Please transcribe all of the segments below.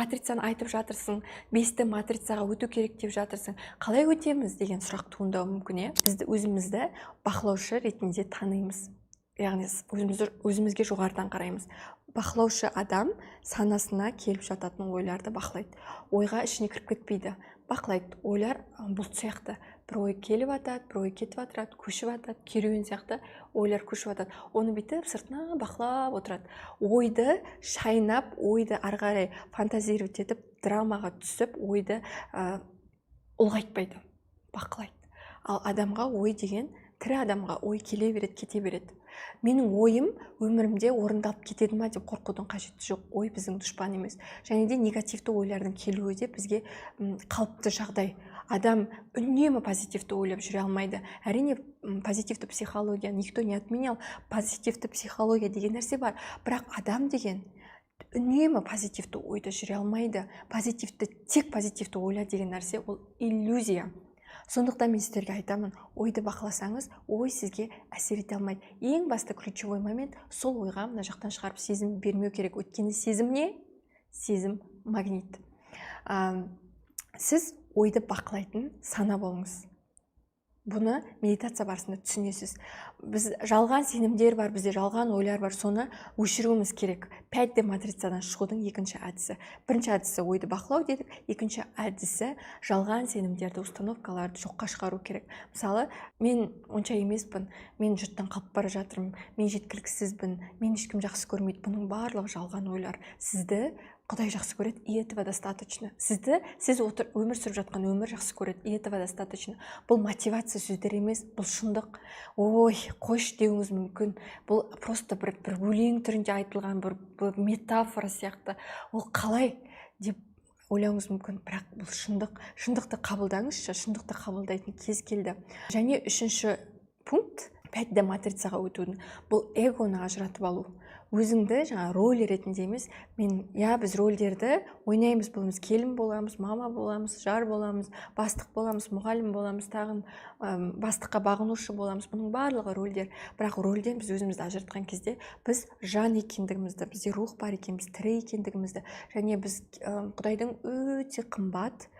Матрицаны айтып жатырсың, 5D матрицаға өту керек деп жатырсың, қалай өтеміз деген сұрақ туындауы мүмкін, иә. Бізді, өзімізді бақылаушы ретінде танимыз, яғни өзімізді, өзімізге жоғарыдан қараймыз. Бақылаушы адам санасына келіп жататын ойларды бақылайды, ойға ішіне кіріп кетпейді, бақылайды. Ойлар бұлт сияқты: бір ой келіп жатады, бір ой кетіп жатырады, көшіп жатады, керуен сияқты ойлар көшіп жатады. Оны бүйтіп сыртынан бақылап отырады. Ойды шайнап, ойды ары қарай фантазировать етіп, драмаға түсіп, ойды ұлғайтпайды, бақылайды. Ал адамға ой деген, тірі адамға ой келе береді, кете береді. Менің ойым өмірімде орындалып кетеді ма деп қорқудың қажеті жоқ. Ой біздің дұшпан емес. Және де негативті ойлардың келуі де бізге қалыпты жағдай. Адам үнемі позитивті ойлап жүре алмайды. Әрине, позитивті психология никто не отменял, позитивті психология деген нәрсе бар, бірақ адам деген үнемі позитивті ойда жүре алмайды. Позитивті, тек позитивті ойла деген нәрсе ол иллюзия. Сондықтан мен сіздерге айтамын: ойды бақыласаңыз, ой сізге әсер ете алмайды. Ең басты ключевой момент: сол ойға мына жақтан шығарып сезім бермеу керек. Өйткені сезім не? Сезім магнит. Сіз ойды бақылайтын сана болыңыз. Бұны медитация барысында түсінесіз. Біз жалған сенімдер бар, бізде жалған ойлар бар, соны өшіруіміз керек. 5D матрицадан шығудың екінші әдісі. Бірінші әдісі ойды бақылау дедік, екінші әдісі жалған сенімдерді, установкаларды жоққа шығару керек. Мысалы, мен онша емеспін, мен жұрттан қалып бара жатырмын, мен жеткіліксізбін, мен ешкім жақсы көрмейді. Бұның барлығы жалған ойлар. Сізді Құдай жақсы көреді, и этого достаточно. Сізді, сіз отыр, өмір сүріп жатқан өмір жақсы көреді, и этого достаточно. Бұл мотивация сөздер емес, бұл шындық. Ой, қойшы деуіңіз мүмкін, бұл просто бір өлең түрінде айтылған бір метафора сияқты, ол қалай деп ойлауыңыз мүмкін, бірақ бұл шындық. Шындықты қабылдаңызшы, шындықты қабылдайтын кез келді. Және үшінші пункт 5D матрицаға өтудің — бұл эгоны ажыратып алу. Өзіңді жаңа роль ретінде емес, мен, иә, біз рольдерді ойнаймыз. Бұл біз келін боламыз, мама боламыз, жар боламыз, бастық боламыз, мұғалім боламыз, тағы бастыққа бағынушы боламыз. Бұның барлығы рольдер. Бірақ рольден біз өзімізді ажыратқан кезде біз жан екендігімізді, бізде рух бар екен, біз тірі екендігімізді және біз Құдайдың өте қымбат,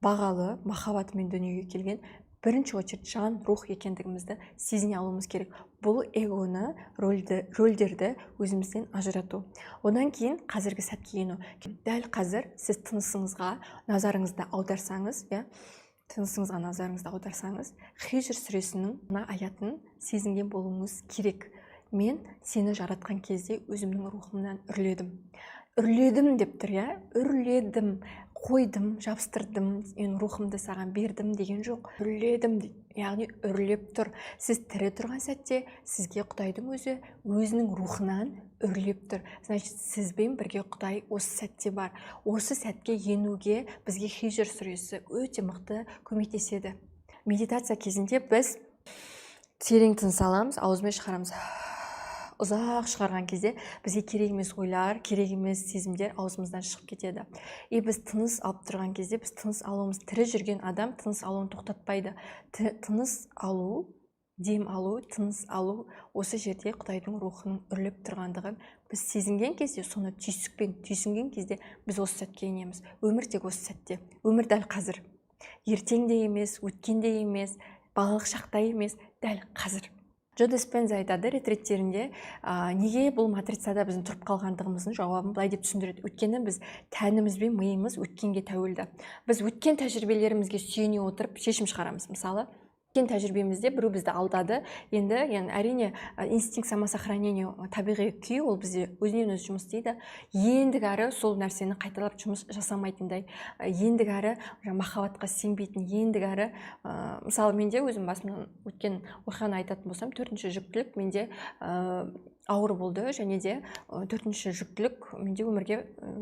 бағалы махаббатымен дүниеге келген, бірінші очередь жан, рух екендігімізді сезіне алуымыз керек. Бұл эгоны, рольді, рөлдерді өзімізден ажырату. Одан кейін қазіргі сәтке ену. Дәл қазір сіз тынысыңызға назарыңызды аударсаңыз, иә, тынысыңызға назарыңызды аударсаңыз, Хижр сүресінің мына аятын сезінген болуыңыз керек: «Мен сені жаратқан кезде өзімнің рухымнан үрледім». Үрледім деп тұр, иә, үрледім. Қойдым, жабыстырдым, мен рухымды саған бердім деген жоқ, үрледім дейді, яғни үрлеп тұр. Сіз тірі тұрған сәтте сізге Құдайдың өзі өзінің рухынан үрлеп тұр. Значит, сізбен бірге Құдай осы сәтте бар. Осы сәтке енуге бізге Хижр сүресі өте мықты көмектеседі. Медитация кезінде біз терең тыныс аламыз, аузымен шығарамыз. Ұзақ шығарған кезде бізге керек емес ойлар, керек емес сезімдер аузымыздан шығып кетеді. И біз тыныс алып тұрған кезде, біз тыныс алуымыз, тірі жүрген адам тыныс алуын тоқтатпайды. Тыныс алу, дем алу, тыныс алу, осы жерде Құдайдың рухының үрлеп тұрғандығын біз сезінген кезде, соны түйсікпен түйсінген кезде біз осы сәтке енеміз. Өмір тек осы сәтте. Өмір дәл қазір, ертең де емес, өткенде емес, балалық шақта емес, дәл қазір. Джо Диспенза айтады ретриттерінде, неге бұл матрицада біздің тұрып қалғандығымыздың жауабын былай деп түсіндіреді: өйткені біз, тәніміз бен миымыз өткенге тәуелді. Біз өткен тәжірибелерімізге сүйене отырып шешім шығарамыз. Мысалы, өткен тәжірибемізде біреу бізді алдады. Енді, яғни, әрине, инстинкт самосохранения, табиғи күй, ол бізде өзінен өзі жұмыс істейді. Ендігәрі сол нәрсені қайталап жұмыс жасамайтындай, ендігәрі махаббатқа сенбейтін, ендігәрі мысалы, менде өзім басымнан өткен оқиғаны айтатын болсам, төртінші жүктілік менде ауыр болды. Және де төртінші жүктілік менде өмірге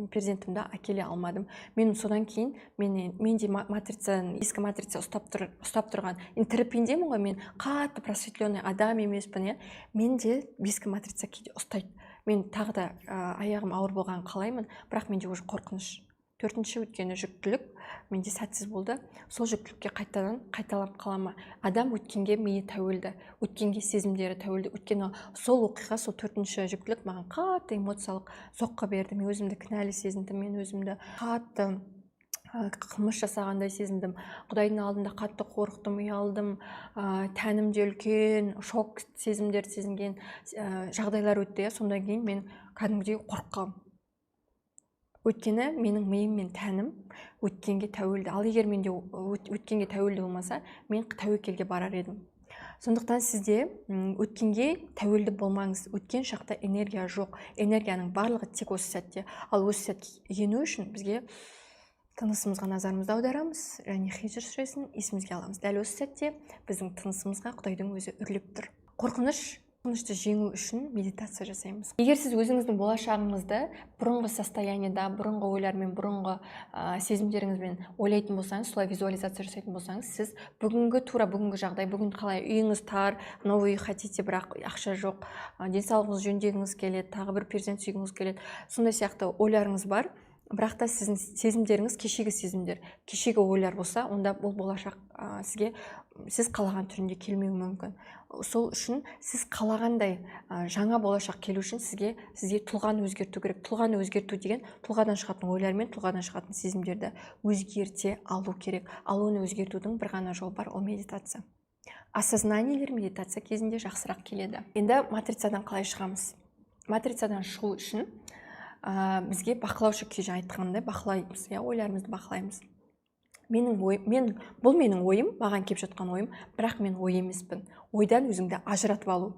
перзентімді әкеле алмадым. Мен содан кейін менде матрицаны, ескі матрица ұстап тұр, ұстап тұрған. Енді тірі пендемін ғой, мен қатты просветленный адам емеспін, иә. Менде ескі матрица кейде ұстайды. Мен тағы да аяғым ауыр болғанын қалаймын, бірақ менде уже қорқыныш. Төртінші, өйткені жүктілік менде сәтсіз болды. Сол жүктілікке қайтадан қайталап қала ма? Адам өткенге миы тәуелді, өткенге сезімдері тәуелді. Өйткені сол оқиға, сол төртінші жүктілік маған қатты эмоциялық соққы берді. Мен өзімді кінәлі сезіндім, мен өзімді қатты қылмыс жасағандай сезіндім, Құдайдың алдында қатты қорықтым, ұялдым, тәнімде үлкен шок сезімдер сезінген жағдайлар өтті, иә. Содан кейін мен кәдімгідей қорыққанмын, өйткені менің миым мен тәнім өткенге тәуелді. Ал егер менде өткенге тәуелді болмаса, мен тәуекелге барар едім. Сондықтан сізде өткенге тәуелді болмаңыз. Өткен шақта энергия жоқ, энергияның барлығы тек осы сәтте. Ал осы сәтке ену үшін бізге тынысымызға назарымызды аударамыз және Хижр сүресін есімізге аламыз. Дәл осы сәтте біздің тынысымызға Құдайдың өзі үрлеп тұр. Қорқынышты жеңу үшін медитация жасаймыз. Егер сіз өзіңіздің болашағыңызды бұрынғы состояниеда, бұрынғы ойлармен, бұрынғы сезімдеріңізбен ойлайтын болсаңыз, солай визуализация жасайтын болсаңыз, сіз бүгінгі, тура бүгінгі жағдай, бүгін қалай, үйіңіз тар, новый үй хотите, бірақ ақша жоқ, денсаулығыңызды жөндегіңіз келеді, тағы бір перзент сүйгіңіз келеді, сондай сияқты ойларыңыз бар, бірақ та сіздің сезімдеріңіз кешегі сезімдер, кешегі ойлар болса, онда бұл болашақ сізге сіз қалаған түрінде келмеуі мүмкін. Сол үшін сіз қалағандай жаңа болашақ келу үшін сізге тұлғаны өзгерту керек. Тұлғаны өзгерту деген тұлғадан шығатын ойлар мен тұлғадан шығатын сезімдерді өзгерте алу керек. Ал оны өзгертудің бір ғана жолы бар, ол медитация. Осознаниелер медитация кезінде жақсырақ келеді. Енді матрицадан қалай шығамыз? Матрицадан шығу үшін бізге бақылаушы күй, жаңа айтқандай, бақылаймыз, иә, ойларымызды бақылаймыз. Менің ой, мен, бұл менің ойым, маған келіп жатқан ойым, бірақ мен ой емеспін. Ойдан өзіңді ажыратып алу.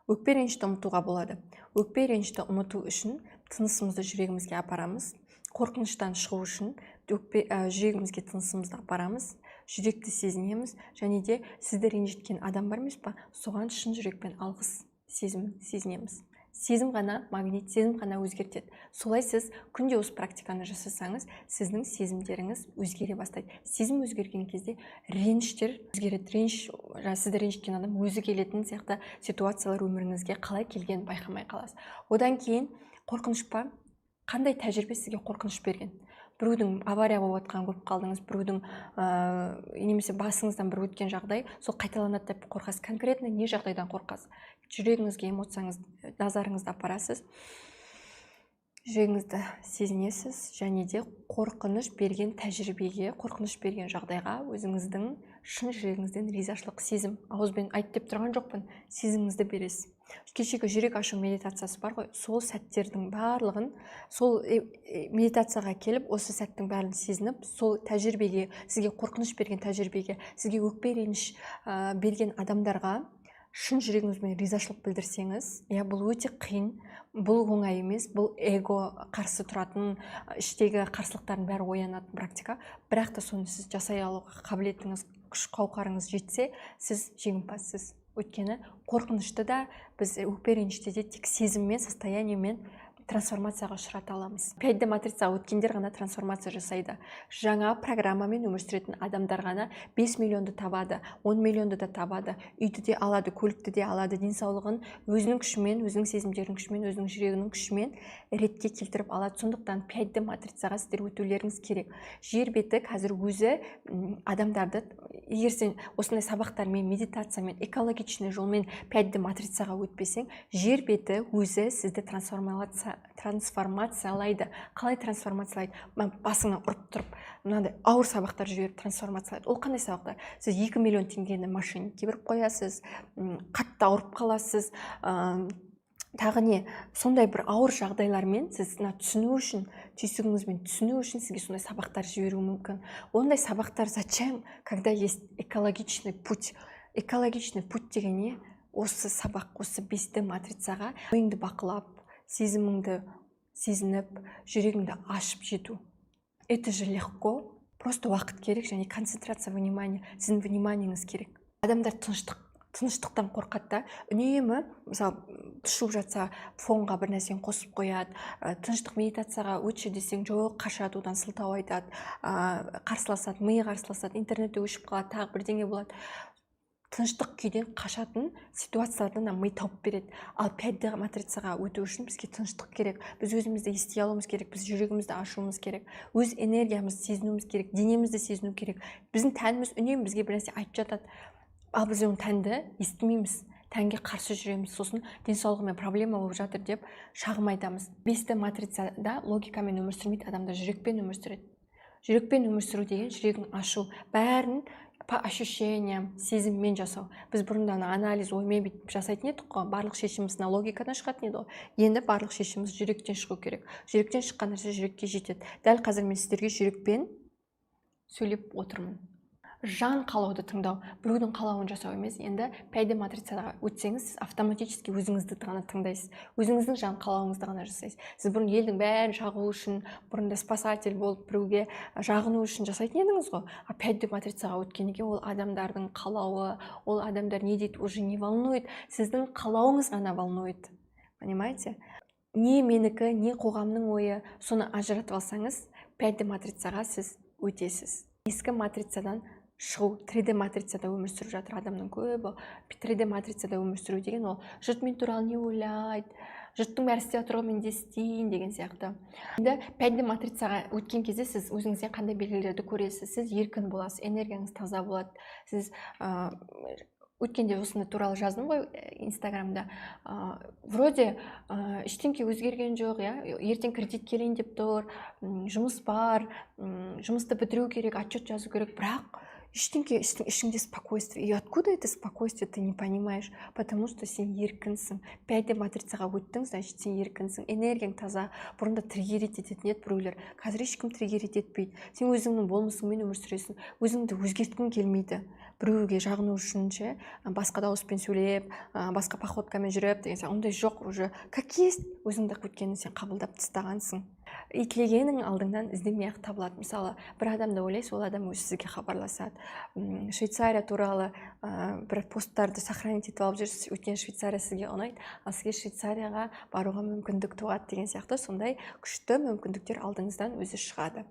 Өкпе, ренішті ұмытуға болады. Өкпе, ренішті ұмыту үшін тынысымызды жүрегімізге апарамыз. Қорқыныштан шығу үшін өкпе, жүрегімізге тынысымызды апарамыз, жүректі сезінеміз және де сізді ренжіткен адам бар емес па, соған шын жүрекпен алғыс сезімін сезінеміз. Сезім ғана магнит, сезім ғана өзгертеді. Солай сіз күнде осы практиканы жасасаңыз, сіздің сезімдеріңіз өзгере бастайды. Сезім өзгерген кезде реніштер өзгереді. Реніш, жаңа сізді ренжіткен адам өзі келетін сияқты ситуациялар өміріңізге қалай келгенін байқамай қаласыз. Одан кейін қорқыныш па? Қандай тәжірибе сізге қорқыныш берген? Біреудің авария болып жатқанын көріп қалдыңыз, біреудің немесе басыңыздан бір өткен жағдай, сол қайталанады деп қорқасыз. Конкретно не жағдайдан қорқасыз? Жүрегіңізге эмоцияңыз, назарыңызды апарасыз, жүрегіңізді сезінесіз және де қорқыныш берген тәжірибеге, қорқыныш берген жағдайға өзіңіздің шын жүрегіңізден ризашылық сезім, ауызбен айт деп тұрған жоқпын, сезіміңізді бересіз. Кешегі жүрек ашу медитациясы бар ғой, сол сәттердің барлығын, сол медитацияға келіп, осы сәттің бәрін сезініп, сол тәжірибеге, сізге қорқыныш берген тәжірибеге, сізге өкпе, реніш берген адамдарға шын жүрегіңізбен ризашылық білдірсеңіз, иә. Бұл өте қиын, бұл оңай емес, бұл эго қарсы тұратын, іштегі қарсылықтардың бәрі оянатын практика. Бірақ та соны сіз жасай алуға қабілетіңіз, күш қауқарыңыз жетсе, сіз жеңімпазсыз. Өйткені қорқынышты да біз, өкпе, ренішті де тек сезіммен, состояниемен трансформацияға ұшырата аламыз. 5D матрицаға өткендер ғана трансформация жасайды. Жаңа программамен өмір сүретін адамдар ғана 5 миллионды табады, 10 миллионды да табады, үйді де алады, көлікті де алады, денсаулығын өзінің күшімен, өзінің сезімдерінің күшімен, өзінің жүрегінің күшімен ретке келтіріп алады. Сондықтан 5D матрицаға сіздер өтулеріңіз керек. Жер беті қазір өзі адамдарды, егер сен осындай сабақтармен, медитациямен, экологичный жолмен 5D матрицаға өтпесең, жер беті өзі сізді трансформациялайды. Қалай трансформациялайды? Басыңнан ұрып тұрып, мынандай ауыр сабақтар жіберіп трансформациялайды. Ол қандай сабақтар? Сіз 2 миллион теңгені мошенникке беріп қоясыз, қатты ауырып қаласыз, тағы не, сондай бір ауыр жағдайлармен сіз мына түсіну үшін, түйсігіңізбен түсіну үшін сізге сондай сабақтар жіберуі мүмкін. Ондай сабақтар зачем, когда есть экологичный путь? Экологичный путь деген не? Осы сабақ, осы 5D матрицаға ойыңды бақылап, сезіміңді сезініп, жүрегіңді ашып жету. Это же легко, просто уақыт керек және концентрация внимания, сіздің вниманиеңіз керек. Адамдар тыныштықтан қорқады да. Үнемі, мысалы, ұшып жатса, фонға бір нәрсені қосып қояды. Тыныштық, медитацияға өтші десең, жоқ, қашады, одан сылтау айтады, қарсыласады, миы қарсыласады, интернеті өшіп қалады, тағы бірдеңе болады. Тыныштық күйден қашатын ситуациялардан ми тауып береді. Ал 5D матрицаға өту үшін бізге тыныштық керек. Біз өзімізді ести алуымыз керек, біз жүрегімізді ашуымыз керек, өз энергиямызды сезінуіміз керек, денемізді сезіну керек. Біздің тәніміз үнемі бізге бір нәрсе айтып жатады, ал біз оны, тәнді естімейміз, тәнге қарсы жүреміз. Сосын денсаулығымен проблема болып жатыр деп шағым айтамыз. 5D матрицада логикамен өмір сүрмейді адамдар, жүрекпен өмір сүреді. Жүрекпен өмір сүру деген – жүрегін ашу, бәрін по ощущениям, сезіммен жасау. Біз бұрында ана анализ, оймен бүйтіп жасайтын едік қой, барлық шешіміміз мына логикадан шығатын еді ғой. Енді барлық шешіміміз жүректен шығу керек. Жүректен шыққан нәрсе жүрекке жетеді. Дәл қазір мен сіздерге жүрекпен сөйлеп отырмын. Жан қалауды тыңдау, біреудің қалауын жасау емес. Енді 5D матрицаға өтсеңіз, сіз автоматически өзіңізді ғана тыңдайсыз, өзіңіздің жан қалауыңызды ғана жасайсыз. Сіз бұрын елдің бәрін жағу үшін, бұрында спасатель болып, біреуге жағыну үшін жасайтын едіңіз ғой. А 5D матрицаға өткеннен кейін ол адамдардың қалауы, ол адамдар не дейді, уже не волнует. Сіздің қалауыңыз ғана волнует, понимаете? Не менікі, не қоғамның ойы, соны ажыратып алсаңыз, 5D матрицаға сіз өтесіз. Ескі матрицадан шығу. 3D матрицада өмір сүріп жатыр адамның көбі. 3D матрицада өмір сүру деген – ол жұрт мен туралы не ойлайды, жұрттың бәрі істеп жатыр ғой, мен де істейін деген сияқты. Енді 5D матрицаға өткен кезде сіз өзіңізден қандай белгілерді көресіз? Сіз еркін боласыз, энергияңыз таза болады. Сіз өткенде осыны туралы жаздым ғой Инстаграмда. Вроде ештеңке өзгерген жоқ, иә, ертең кредит келейін деп тұр, жұмыс бар, жұмысты бітіру керек, отчет жазу керек, бірақ ештеңке, ішіңде спокойствие. И откуда это спокойствие, ты не понимаешь, потому что сен еркінсің. 5D матрицаға өттің, значит, сен еркінсің, энергияң таза. Бұрында триггерить ететін еді біреулер, қазір ешкім триггерить етпейді. Сен өзіңнің болмысыңмен өмір сүресің, өзіңді өзгерткің келмейді біреуге жағыну үшін ше, басқа дауыспен сөйлеп, басқа походкамен жүріп деген сияқты, ондай жоқ. Уже как есть өзіңді, өйткені сен қабылдап тастағансың. И тілегенің алдыңнан іздемей ақ табылады. Мысалы, бір адамды ойлайсыз, ол адам өзі сізге хабарласады. Швейцария туралы бір посттарды сохранить етіп алып жүрсіз, өйткені Швейцария сізге ұнайды, ал сізге Швейцарияға баруға мүмкіндік туады деген сияқты. Сондай күшті мүмкіндіктер алдыңыздан өзі шығады.